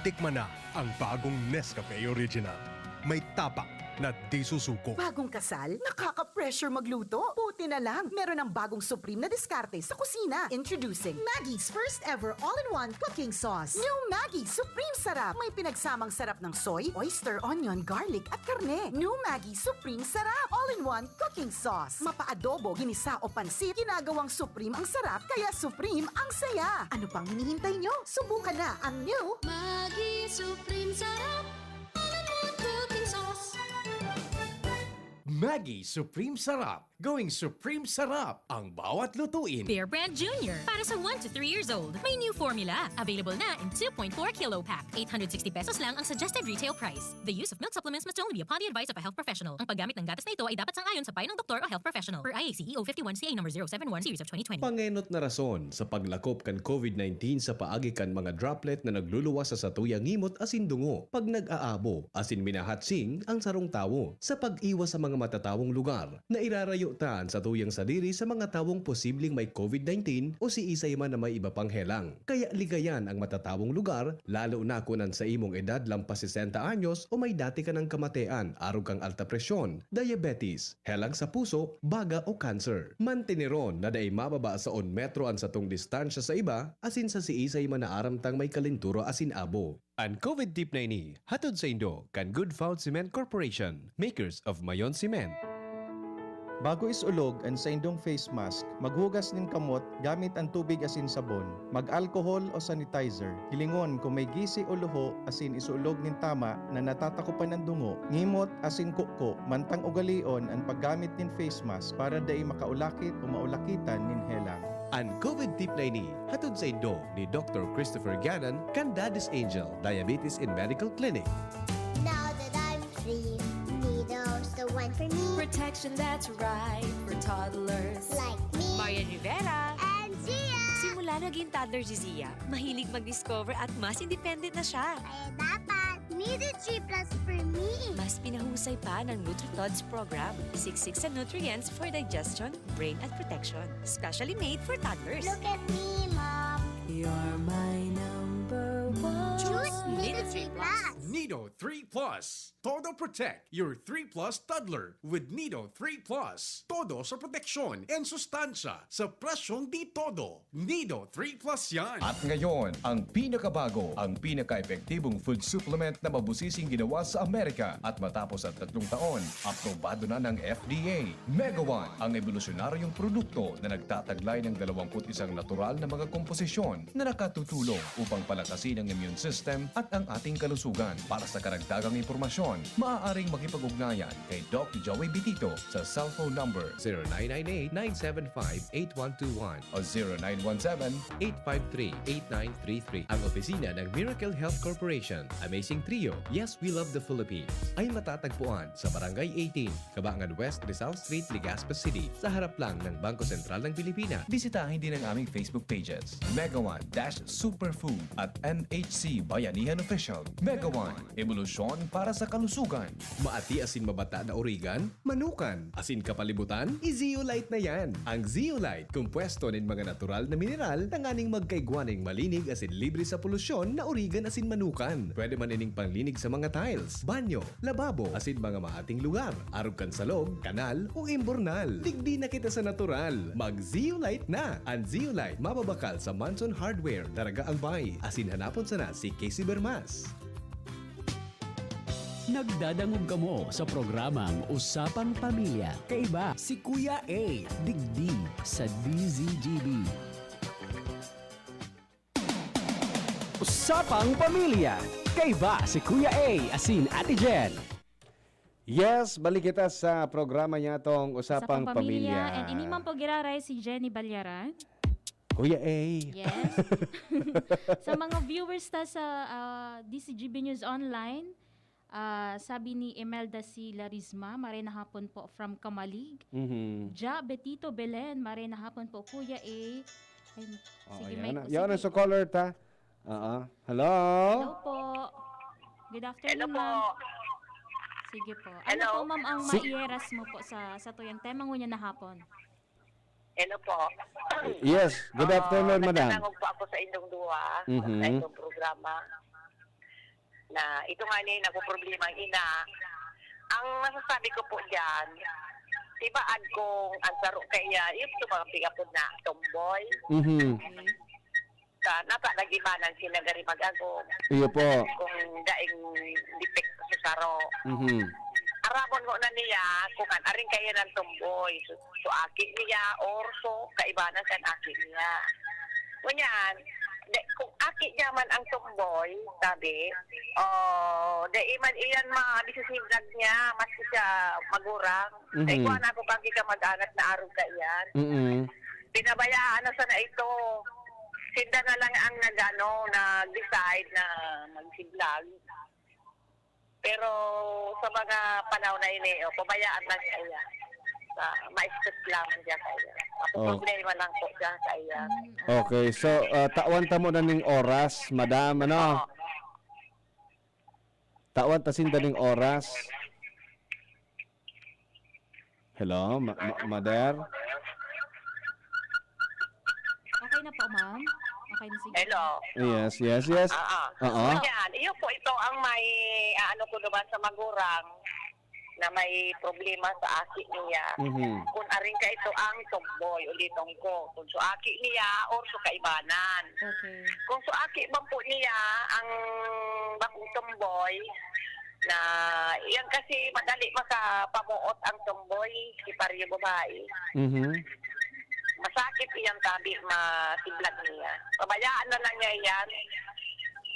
tikman na ang bagong Nescafe Original. May tapang na di susuko. Bagong kasal? Nakaka-pressure magluto? Buti na lang, meron ng bagong Supreme na diskarte sa kusina. Introducing Maggi's first ever all-in-one cooking sauce. New Maggi Supreme Sarap. May pinagsamang sarap ng soy, oyster, onion, garlic, at karne. New Maggi Supreme Sarap. All-in-one cooking sauce. Mapa-adobo, ginisa o pansit, ginagawang Supreme ang sarap, kaya Supreme ang saya. Ano pang hinihintay nyo? Subukan na ang new Maggi Supreme Sarap. All-in-one cooking sauce. Maggi Supreme Sarap. Going Supreme Sarap ang bawat lutuin. Bear Brand Junior para sa one to three years old. May new formula. Available na in two point four kilo pack. Eight hundred sixty pesos lang ang suggested retail price. The use of milk supplements must only be upon the advice of a health professional. Ang paggamit ng gatas na ito ay dapat sang-ayon sa payo ng doktor o health professional. Per I A C E O fifty-one C A number zero seven one series of twenty twenty. Pangenot na rason sa paglakop kan COVID nineteen sa paagi kan mga droplet na nagluluwas sa satuyang ngimot asin dungo pag nag-aabo asin minahatsing ang sarong tawo. Sa pag-iwas sa mga matatawong lugar, nairarayo ta an satuyang sadiri sa mga tawong posibleng may COVID nineteen o siisay man na may iba pang helang. Kaya ligayan ang matatawong lugar, lalo na kun an sa imong edad lampas sesenta anyos o may dati ka nang kamatean arog kan alta presyon, diabetes, helang sa puso, baga o cancer. Manteneron na dai mababa sa un metro an satong distansya sa iba asin sa siisay man na aram tang may kalentura asin abo. An COVID tip na ini, hatod saindo kan Good Found Cement Corporation, makers of Mayon Cement. Bago isulog an saindong face mask, maghugas nin kamot gamit an tubig asin sabon. Mag-alcohol o sanitizer. Hilingon kung may gisi o luho asin isulog nin tama na natatakopan an dungo, ngimot asin kuko, mantang ugalion an paggamit nin face mask para dai makaulakit o maulakitan nin helang. An COVID tip na ini, hatod saindo ni Doctor Christopher Gannon kan Daddy's Angel Diabetes and Medical Clinic. Now that I'm free, needles the one for me. Protection that's right for toddlers. Like me Marian Rivera. And Zia. Simula naging toddler si Zia, mahilig mag-discover at mas independent na siya. Kaya dapat, Nido three plus for me. Mas pinahusay pa ng NutriTods program. Siksik sa nutrients for digestion, brain at protection. Specially made for toddlers. Look at me, Mom. You're my number one. Choose Nido three plus. Nido three plus. Todo Protect your three plus toddler with Nido three plus. Todo sa proteksyon and sustansya sa presyong di todo. Nido three plus yan. At ngayon, ang pinakabago, ang pinaka-epektibong food supplement na mabusising ginawa sa Amerika at matapos ang tatlong taon, aprobado na ng F D A. Megawan, ang ebolusyonaryong produkto na nagtataglay ng dalawampu't isang natural na mga komposisyon na nakatutulong upang palakasin ang immune system at ang ating kalusugan. Para sa karagdagang impormasyon, maaaring makipag-ugnayan kay Doc Joey Bitito sa cellphone number zero nine nine eight, nine seven five, eight one two one o zero nine one seven, eight five three, eight nine three three. Ang opisina ng Miracle Health Corporation, Amazing Trio, Yes, We Love the Philippines, ay matatagpuan sa Barangay eighteen, Cabangan West, Rizal Street, Legazpi City, sa harap lang ng Bangko Sentral ng Pilipinas. Bisitahin din ang aming Facebook pages, Megawan dash Superfood at M H C Bayanihan Official. Megawan, ebolusyon para sa kalusugan. Maati asin mabata na origan, manukan, asin kapalibutan, i-Zeolite na yan. Ang Zeolite, kompuesto nin mga natural na mineral tanganing magkaigwa nin malinig asin libre sa polusyon na origan asin manukan. Pwede man ining panglinig sa mga tiles, banyo, lababo, asin mga maating lugar, arog kan salog, kanal, o imburnal. Digdi na kita sa natural. Mag-Zeolite na! Ang Zeolite mababakal sa Manson Hardware, Daraga Albay. Asin hanapon sana si Casey Bermas. Nagdadangog kamo sa programang Usapang Pamilya. Kaiba si Kuya A, digdi sa D Z G B. Usapang Pamilya. Kaiba si Kuya A asin Ate Jen. Yes, balik kita sa programa niya tong Usapang, Pamilya. And ini man po giraray si Jenny Balyaran. Kuya A. Yes. Sa mga viewers ta sa ah, D C G B News Online, ah, sabi ni Imelda C. Larisma, "Maray na hapon po from Camalig." Mhm. Ja Betito Belen, "Maray na hapon po, Kuya A." Ay, Oh, sige, yan may na. ku- Yan sige. ang sa caller ta. Oo. Hello? Hello po. Good afternoon, Hello po. ma'am. Sige po. Ano Hello. po, ma'am, ang Si- maieras mo po sa sa tuyang tema ngunyan na hapon? Hello po. Yes, good Ah, afternoon, madam. Nagtatangog po ako sa inyong duwa, Mhm. sa inyong programa. Na ito nga niya yung nagpo-problema ang ina. Ang masasabi ko po dyan, di ba, ad kung ang saro kaya, yung ito mga pigapod na tomboy. Mhm. Okay. Sa nasa nagibanan sila gari mag-agom. Iyo po. Kung daing depekto sa saro. Mhm. Aramon mo na niya, kung an aring kaya ng tomboy. So, so aki niya, or so, kaibanan sa aki niya. Ngunyan, Di, kung aki niya man ang tomboy, sabi, oh, di iman iyan ma-, bisisiblag niya, maski siya magurang. Di, Mhm. kuha na ako kang kamag-anak na arog ka iyan. Mm-mm. Pinabayaan na sana ito. Sinda na lang ang nag-ano, nag-decide na magsiblag. Pero sa mga panahon na ini, oh, pabayaan lang siya. Sa ma-stress lang siya kaya. Ako Oh. problema lang po siya kaya. Mm, ah. Okay, so, ah, tawan ta mo na ning oras, madam, ano? Oo. Tawan ta sinda ning oras. Hello, ma-, ma-, mother? Okay na po, ma'am. Okay na siguro. Hello. Yes, yes, yes. Ah, ah. Oo. So, yan. Iyo po, ito ang may, ah, ano ko naman sa magurang na may problema sa aki niya. Mhm. Kung aring ka ito ang tomboy, uliton ko. Kung sa aki niya or sa kaibanan. Okay. Kung sa aki man po niya, ang bakong tomboy, na, yan kasi madali makapamuot ang tomboy, si pareho babae. Mhm. Masakit iyang tabi, masiblag niya. Pabayaan na lang niya yan.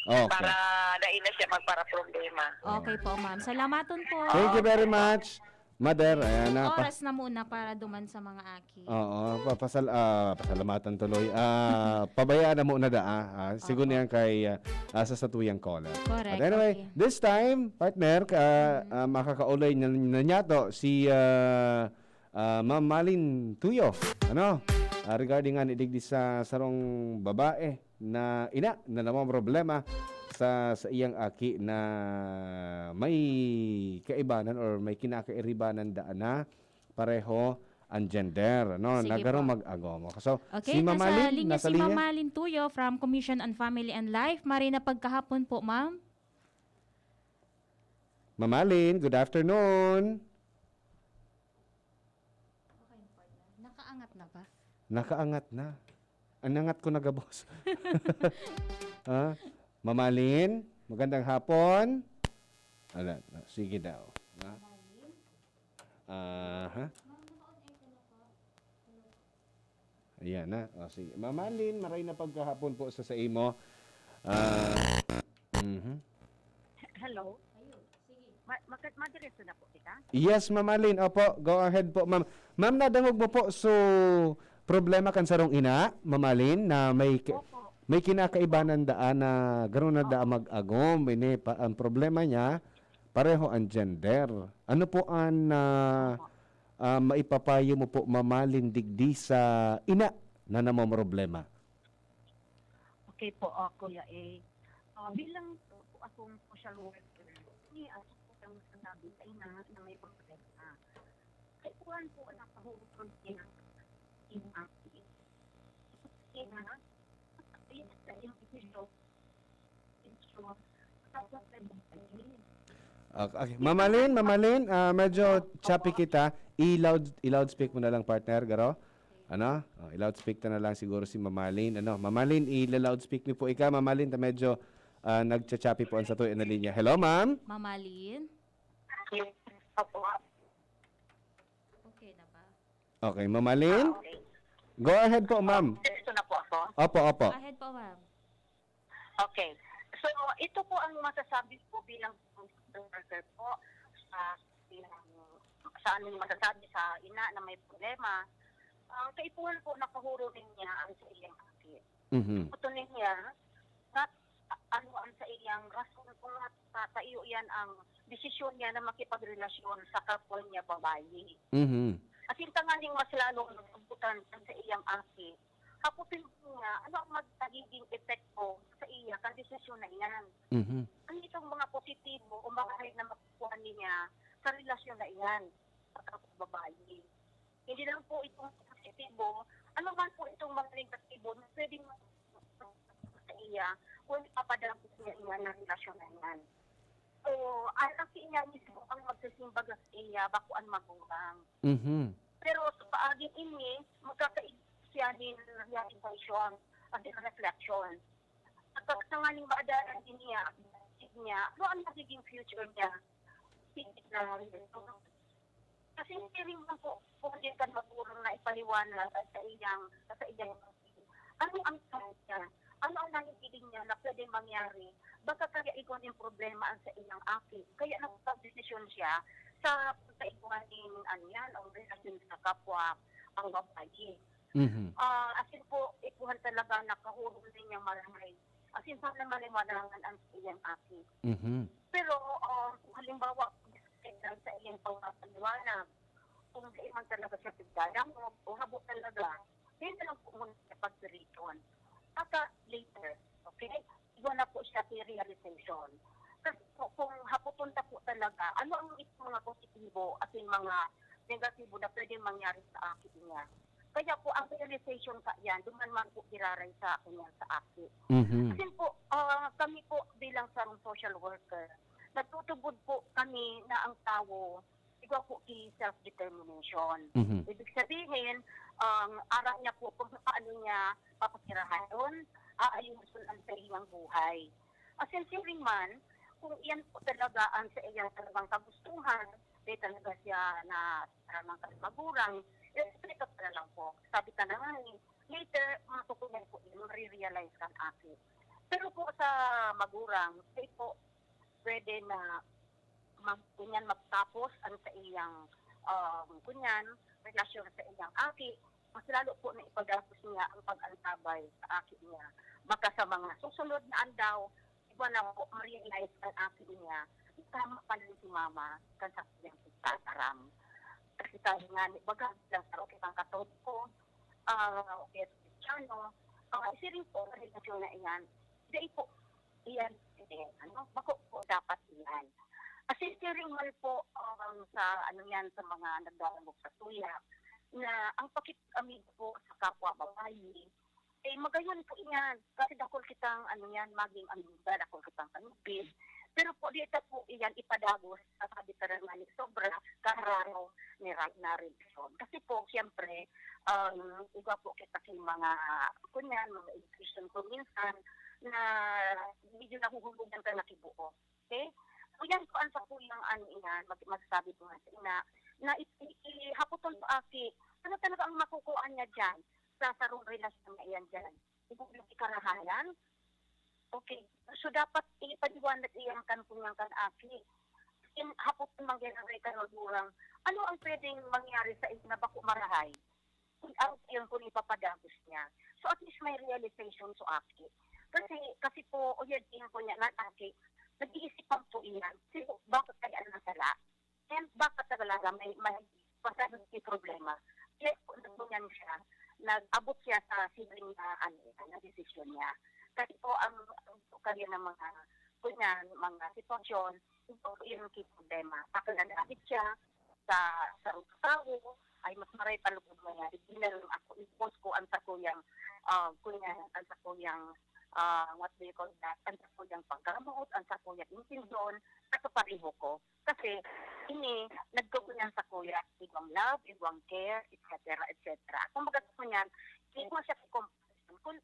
Okay. Para dai na siya magparaproblema. Okay po, ma'am. Salamaton po. Thank you very much, mother. Ayan na, pa- Oras na muna para duman sa mga aki. Oo, pa-, pasal-, ah, pasalamatan tuloy. Ah, pabayaan na muna da, ah. Ah, sigun Opo. yan kay, ah, ah, sa satuyang caller. Correct, But anyway, okay. this time, partner, ka, Mm. ah, makakaulay na, na niya to si, ah, ah, Ma'am Malin Tuyo. Ano? Ah, regarding nga ni digdi sa sarong babae na ina na namomroblema sa, sa iyang aki na may kaibanan or may kinakairibanan daan na pareho ang gender, no? Sige Nagaro po. mag-agom. So, Okay, si Ma'am nasa Malin, linya nasa si Ma'am linya? Malin Tuyo from Commission on Family and Life. Maray na pagkahapon po, ma'am. Ma'am Malin, good afternoon. Nakaangat na ba? Nakaangat na. Ang angat ko na gabos. Ha? Ma'am Malin, magandang hapon. Ala, sige daw. Ha? Aha. Ayan na. O, sige. Ma'am Malin, maray na pagkahapon po sa, sa imo. Ah, mhm. Hello. Ma-, magka-, madiretso na po kita? Yes, Ma'am Malin. Opo, go ahead po, ma'am. Ma'am, nadangog mo po, so, problema kan sarong ina, Ma'am Malin, na may ki-, Opo. may kinakaibanan daan na garo na daan Opo. mag-agom. Ini pa, ang problema niya, pareho ang gender. Ano po ang, ah, Opo. ah, maipapayo mo po, Ma'am Malin, digdi sa ina na namomroblema? Okay po, ah, Kuya A. Ah, bilang po akong social worker, ni ako po ang sinabi sa ina na may problema. Kaipuhan po ang nakahubog niya, ina, ina, ina, sa iyong video, video, tapos nag-, Okay. Ma'am Malin, Ma'am Malin, ah, medyo Opo. choppy kita. I-loud, i-loudspeak mo na lang, partner, garo. Ano? Oh, i-loudspeak ta na lang siguro si Ma'am Malin. Ano? Ma'am Malin, i-loudspeak niyo po ika, Ma'am Malin, ta medyo, ah, nagcha-choppy po ang satoy na linya. Hello, ma'am? Ma'am Malin? Yes. Opo. Okay na ba? Okay, Ma'am Malin? Ah, okay. Go ahead po, ma'am. Diretso na po ako? Opo, opo. Go ahead po, ma'am. Okay. So, ito po ang masasabi ko bilang social worker po sa, sa ano yung masasabi sa ina na may problema. Ang kaipuhan po, nakahuro niya ang sa iyang aki. Mhm. Gusto niya na ano ang sa iyang rason kung sa, sa iyo yan ang desisyon niya na makipagrelasyon sa kapwa niya babae. Mhm. As in, tanganing mas lalong nabutan sa iyang aki. Kapag niya, ano ang mag-, magiging epekto sa iya kan desisyon na iyan? Mhm. Ano itong mga positibo o mahay na makukuha niya sa relasyon na iyan sa kapwa babae? Hindi lang po itong positibo, ano man po itong mga negatibo na pwedeng sa iya kung ipapadagos niya iyan ang relasyon na iyan. So, ang aki niya mismo ang magsisimbaga sa iya, bako an magulang. Mhm. Pero sa paagi ini, magkakaigwa siya nin realization and reflection. At pag tanganing maadalan din niya, niya, ano ang magiging future niya? Sige na rin. Kasi hindi rin man po, po din kan magulang na ipaliwanag at sa iyang, sa iyang, ano ang kanya? Ano ang mangyari, baka kaya igwa nin problema an saiyang aki. Kaya nagpagdesisyon siya sa pagkaigwa nin, ano yan, ang relasyon sa kapwa ang babayi. Mhm. Ah, as in po, ikuhan talaga, nakahurong din niyang marahay. As in, sana maliwanagan ang saiyang aki. Mhm. Pero, ah, kung halimbawa, ang saiyang pagpapaliwanag, kung di man talaga siya pagdadangog o habo talaga, di na lang po muna siya pagpiriton. Baka later, okay? Igwa na po siya sa realization. Kasi po, kung hapoton ta po talaga, ano ang mga positibo at yung mga negatibo na pwedeng mangyari sa aki niya? Kaya po, ang realization ka yan, duman man po giraray sa akin yan sa aki. Mhm. Kasi po, ah, kami po bilang sarong social worker, nagtutubod po kami na ang tawo, igwa po ki self-determination. Mhm. Ibig sabihin, ang aram niya po kung paano niya papasirahayon, aayuson ang saiyang buhay. As in, siring man, kung iyan po talaga ang sa iyang talagang kagustuhan, di talaga siya na tamang magurang, respeto ko na lang po. Sabi ka na nga eh, later, matutunan po yun, marirealize kan aki. Pero po sa magurang, di po pwede na mag-, kunyan magtapos ang sa iyang, um, kunyan, relasyon sa iyang aki, mas lalo po na ipadagos niya ang pag-antabay sa aki niya. Baka sa mga susunod na andaw, iba na po, ma-realize ang aki niya, tama pala si mama, kan sa iyang pagtataram. Kasi tayo nga, ni baga, lang sa kitang Katoliko, ah, o kaya Kristiyano, ah, siring po, ang relasyon na iyan, dai po, iyan, eh, ano, bako po dapat iyan. As in, siring man po, um, sa, ano yan, sa mga nagdadangog sa tuya, na ang pakit-, amigo po sa kapwa babae, eh, magayon po iyan. Kasi dakul kitang, ano yan, maging amiga, dakul kitang kanibis. Pero po, di ito po iyan ipadagos sa sabi ka rin nga ni sobra, kararo, ni Ra-, na relasyon. Kasi po, siyempre, um, iba po kita sa mga, kunyan, mga education ko minsan, na medyo nahuhulugan ka na kibuo. Okay? So, yan po ang sakuyang, ano, iyan, mag-, magsabi po nga sa ina, na i-, i-, ihapoton po, aki, ano talaga ang makukuha niya dyan sa sarong relasyon na iyan dyan? Siguro yung karahayan? Okay. So, dapat ipaliwanag iyan kan kunyang kan aki. In, hapoton man ginaray kan magurang, ano ang pwedeng mangyari sa inyo na bako marahay? Kung ang iyon po ipapadagos niya. So, at least may realization so aki. Kasi, kasi po, o yan, iyon po niya, nan aki, nag-iisip lang po iyan. Kasi bakit kaya nasala? And baka talaga may, may pasabing may problema. Kaya po nagkunyan siya, nag-abot siya sa siling na, ano, na desisyon niya. Kasi po, ang, ang kaya ng mga, kunyan, mga sitwasyon, ito po yung problema. Pag nag-abot siya sa, sa tawo, ay mas maray pa lugod mo niya. Hindi na lang ako, i-post ko ang sakuyang, ah, kunyan, ang sakuyang, ah, what do you call that, ang sakuyang paggamot, ang sakuyang intensyon, sa kapareho ko. Kasi ini nagkukulang sa kuya, igwang love, igwang care, et cetera, et cetera. Kumbaga sa kunyan, igwa siya sa comparison kung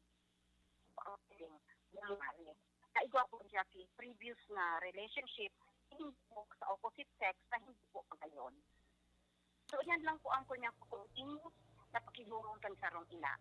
ang feeling ng nangyari. Na igwa po siya si previous na relationship, hindi po sa opposite sex, na hindi po pagayon. So, yan lang po ang kunyang continuous na pakigurong kan sarong ina.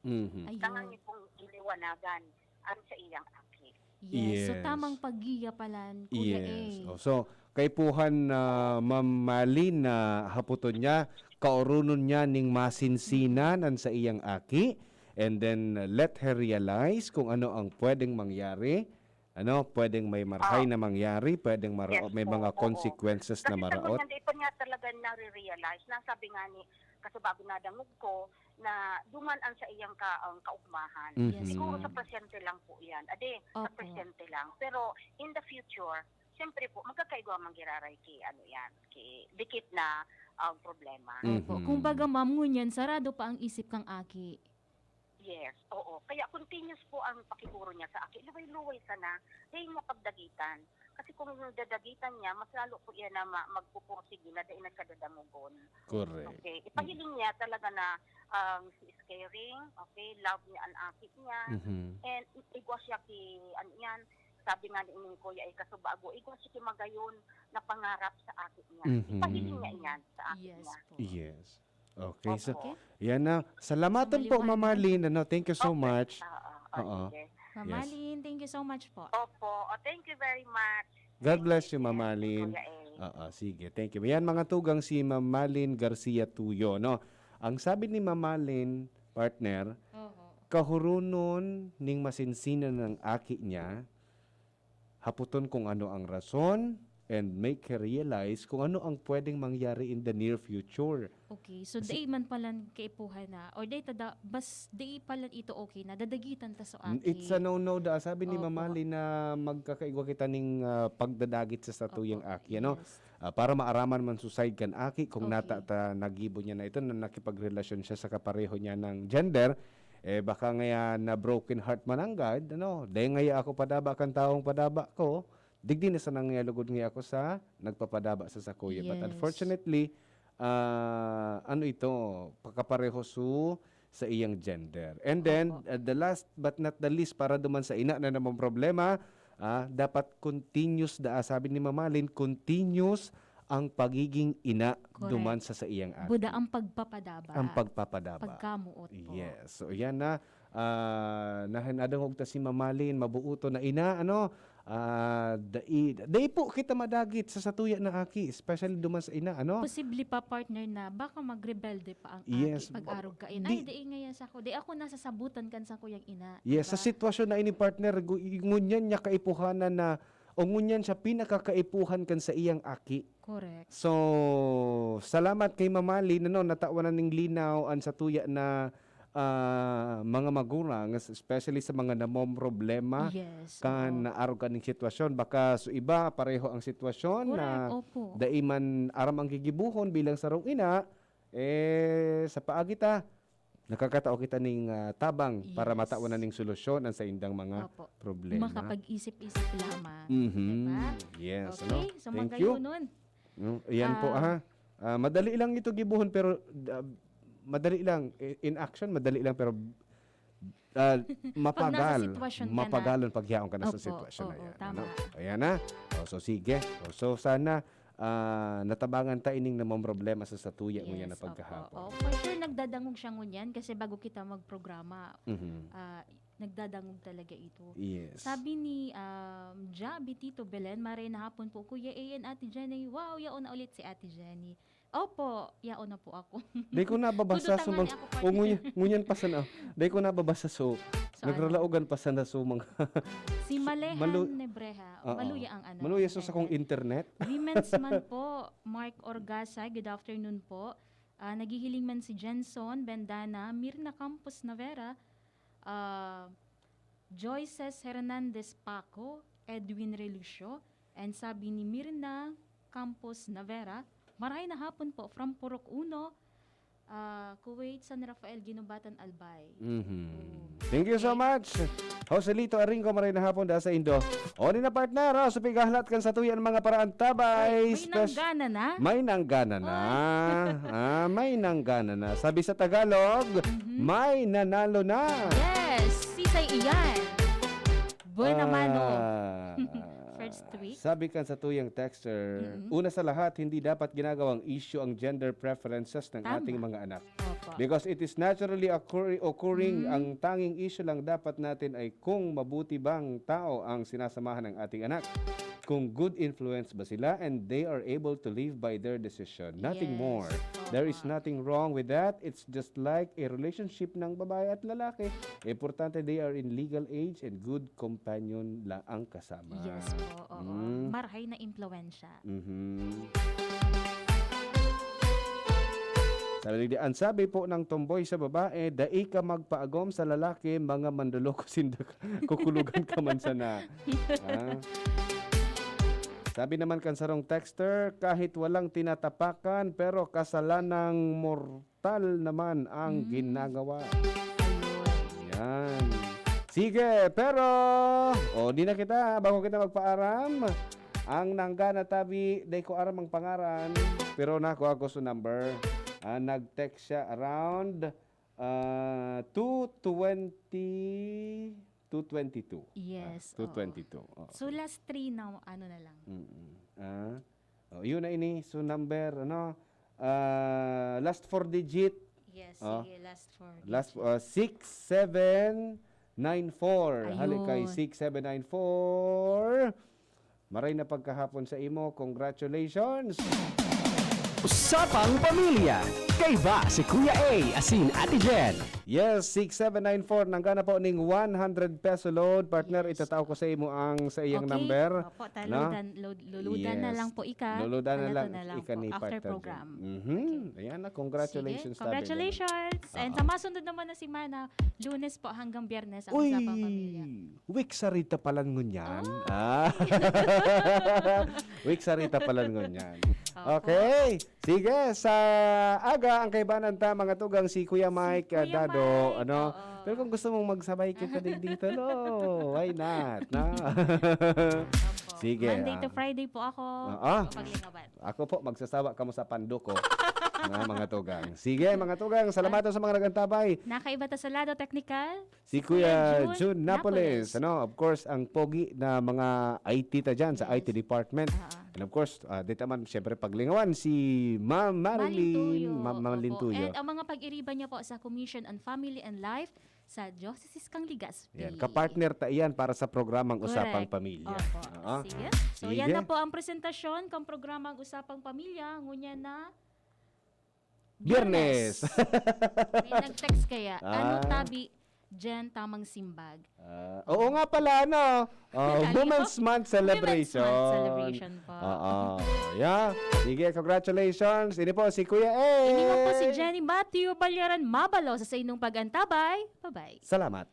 Mhm. Ayun. Tangan niyo pong iliwanagan ang sa iyang aki. Yes. So, yes, tamang paggiya palan, Kuya Yes. A. Oh, so, kaipuhan na Ma'am Malin na haputon niya, kaoronon niya ning masinsinan an sa iyang aki, and then let her realize kung ano ang pwedeng mangyari. Ano, pwedeng may marhay Ah. na mangyari, pwedeng mara-, Yes may po, mga oo. consequences na Kasi sa maraot. Hindi pa niya talaga nare-realize na sabi nga ni, kasi bago nadangog ko, na duman ang sa iyang ka-, ang kaugmahan. Mhm. Yes Siguro po. sa presente lang po yan. Ade, sa Opo. presente lang. Pero in the future, siyempre po, magkakaigwa man giraray ki, ano yan, ki dikit na, ah, problema. Opo. Mhm. Kumbaga, ma'am, ngunyan, sarado pa ang isip kang aki. Yes, oo. Kaya continuous po ang pakiguro niya sa aki. Luway-luway sana. Dahil nga pagdagitan. Kasi kung dadagitan niya, mas lalo po yan na ma-, magpupursige na dahil na siya dadamugon. Correct. Okay. Ipahiling niya talaga na, um, she is caring, okay, love niya ang aki niya, Mhm. and i-, igwa siya ki, ano yan, sabi nga ni ining kuya, ay kaso bago, igwa siya ki magayon na pangarap sa aki niya. Mhm. Ipahiling niya yan sa aki Yes niya. po. Yes. Okay, so, Opo. Okay. yan na. Salamatan po, Maliwanag. Ma'am Marlene. Ano, thank you so Okay. much. Oo, Oo. sige. Ma'am Yes. Malin, thank you so much po. Opo. Oh, thank you very much. God bless you, Kuya Ma'am Ian, Malin. Kuya Eng. Oo, sige. Thank you. Yan, mga tugang, si Ma'am Malin Garcia Tuyo, no? Ang sabi ni Ma'am Malin, partner, Oho. kahurunon ning masinsinan ng aki niya, haputon kung ano ang rason, and make her realize kung ano ang pwedeng mangyari in the near future. Okay, so Kasi dai man palan kaipuhan na, or dai tada, bas, dai palan ito okay na, dadagitan ta so N- aki. It's a no-no da. Sabi ni Opo. Ma'am Malin na magkakaigwa kita ning ah, pagdadagit sa satuyang Opo, aki, ano? Yes. Ah, para maaraman man susay kan aki kung Okay. nata ta nagibo niya na ito na nakipagrelasyon siya sa kapareho niya ng gender, eh baka ngaya na broken heart man ang gad, ano? Dahil ngaya ako padaba kan taong padaba ko, digdi na sana ngaya lugod ngaya ako sa nagpapadaba sa sakuya. But Yes. Unfortunately, ah, ano ito, pagkapareho su sa iyang gender. And then, Opo. uh, the last but not the least, para duman sa ina na namang problema, ah, dapat continuous da, sabi ni Ma'am Malin, continuous ang pagiging ina Correct. duman sa sa iyang aki. Buda ang pagpapadaba. Ang pagpapadaba. Pagkamuot po. Yes. So, yan na. Ah, nahan adangog ta si Ma'am Malin, mabuoton na ina, ano? Ah, dai, dai po kita madagit sa satuya na aki, especially duman sa ina, ano? Posible pa, partner, na baka magrebelde pa ang Yes, aki pag-arog ka. Ay, di- dai ngaya sa ko. Dai ako nasasabutan kan sakuyang ina. Yes, sa Diba? sitwasyon na ini, partner, gu- ngunyan niya kaipuhanan na, o ngunyan siya pinakakaipuhan kan sa iyang aki. Correct. So, salamat kay Ma'am Malin, ano, natawan na ning linaw an satuya na ah, mga magulang, especially sa mga namomroblema Yes. kan Oo. naarog kaning sitwasyon. Baka sa iba, pareho ang sitwasyon na Correct, opo. dai man aram ang gigibuhon bilang sarong ina, eh, sa paagi ta, nakakatao kita ning ah, tabang para Yes. matawan na ning solusyon ang saindang mga Opo. problema. Makapag-isip-isip lamang. Mhm. Diba? Yes, Okay, ano? so Thank you. magayunon. Mm, yan po, Ah. ha. Ah, madali lang ito gibuhon, pero ah, madali lang. I- In action, madali lang, pero ah, mapagal. sitwasyon ka na. Mapagalon pagyaon ka na sa Opo, sitwasyon na oo, yan. tama. Ano? Ayan na. O, so, sige. O, so, sana ah, natabangan ta ining namang problema sa satuya ngunyan na Yes, opo. pagkahapon. Oh, for sure, nagdadangog siya ngunyan kasi bago kita magprograma, Mhm. ah, nagdadangog talaga ito. Yes. Sabi ni um, Jabi Tito Belen, "Maray na hapon po, Kuya A and Ate Jenny." Wow, yaon na ulit si Ate Jenny. Opo, yaon na po ako. Di ko nababasa Kudutan sa nga mga... niya ako, O, ngunyan, ngunyan pa sana. Di ko nababasa so. So, ano? Nagralaogan pa sana so mga... Si Malehan Malu- Nebreha. Oo. Maluya ang ano. Maluya so sa kong internet. Women's man po, Mark Orgasa, good afternoon po. Ah, naghihiling man si Jenson Bendana, Mirna Campos Navera, ah, Joyces Hernandez Paco, Edwin Relucio, and sabi ni Mirna Campos Navera, "Maray na hapon po from Purok Uno, ah, Kuwait, San Rafael, Guinobatan, Albay." Mhm. Oh. Thank you so Okay. much. Joselito Aringo, maray na hapon da sa Indo. O ni na partner, oh, sa pighahalat kan satuyan mga paraantabay. Ay, may spec- nanggana na? May nanggana na. Ay. Ah, may nanggana na. Sabi sa Tagalog, Mhm. may nanalo na. Yes, sisay iyan. Buena mano. Ah, First week. Sabi kan satuyang texter, Mm-mm. una sa lahat, hindi dapat ginagawang issue ang gender preferences ng Tama. ating mga anak. Opo. Because it is naturally occur- occurring, Mm. ang tanging issue lang dapat natin ay kung mabuti bang tao ang sinasamahan ng ating anak. Kung good influence ba sila and they are able to live by their decision. Nothing Yes. more. There is Tama. nothing wrong with that. It's just like a relationship ng babae at lalaki. Importante they are in legal age and good companion lang ang kasama. Yes po, oo. Mm. Marhay na impluwensya. Mhm. Sabi ni, ang sabi po ng tomboy sa babae, "Dai ka magpaagom sa lalaki, mga manloloko sinda ka. Kukulugan ka man sana." Ah. Sabi naman kan sarong texter, kahit walang tinatapakan, pero kasalanang mortal naman ang Mm. ginagawa. Yan. Sige, pero, o, di na kita, bago kita magpaaram. Ang nanggana tabi, dai ko aram ang pangaran, pero nakuha ko sa number. Ah, nag-text siya around ah, two twenty, two twenty-two. Yes, Ah, oo. two twenty-two. Oo. So last three na ano na lang. Mm-mm. Ah. Oh, yun na ini. So number, ano, ah, last four digit. Yes, Ah. sige, last four Last digit. ah, six seven nine four. Hali kay Ayun. six seven nine four. Maray na pagkahapon sa imo. Congratulations! Usapang Pamilya. Kaiba si Kuya A asin Ate Jen. Yes, six seven nine four. Nanggana po ning one hundred peso load. Partner, Yes. itatao ko sa imo ang sa iyang Okay. number. Opo, No? taludan, lu- luludan na Yes. lang po ika. Luludan na Ano lang to na lang ika po, ni after Partner program. Jen. Mhm. Ayan na, congratulations. Sige, congratulations. And Oo. sa masunod naman na semana, Lunes po hanggang Biyernes ang Uy! Usapang Pamilya. Week sarita palan ngunyan. Ah. Ah. Week sarita palan ngunyan. Opo. Okay. Sige, sa aga, ang kaibanan ta, mga tugang, si Kuya Mike, ah, Kuya Dado, Mike, ano? oo. Pero kung gusto mong magsabay kita digdi, hello, why not? No? Opo. Sige, Monday to ah. Friday po ako. Oo. Paglingawan. Ako po, magsasawa kamo sa panduko. Mga, mga tugang. Sige, mga tugang, salamat sa mga nagantabay. Nakaiba ta sa lado teknikal. Si Kuya Kuya Jun Jun Napoles, Napoles. Ano? Of course, ang pogi na mga I T ta dyan sa Yes. I T department. Ah. And of course, ah, dito man, syempre, paglingawan si Ma'am Marilyn, Malintuyo. Ma'am Malintuyo. Opo. And ang mga pag-iriba niya po sa Commission on Family and Life sa Diocese kang Legazpi. Yan, kapartner ta iyan para sa programang Usapang Correct. Pamilya. Opo. Oo. Sige. So, Sige. Yan na po ang presentasyon kang programang Usapang Pamilya. Ngunyan na Biyernes. May nag-text kaya, ano Ah. tabi, Jen, tamang simbag? Ah, oo nga pala, ano? Oh, Ano? Women's Month celebration. Women's Month celebration po. Oo. Yeah. Sige, congratulations. Ini po si Kuya A. Ini nga po si Jenny Matthew Balyaran Mabalo sa sainong pag-antabay. Bye-bye. Salamat.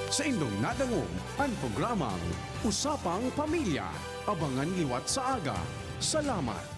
Sa indong nadangog an programang Usapang Pamilya. Abangan liwat sa aga. Salamat.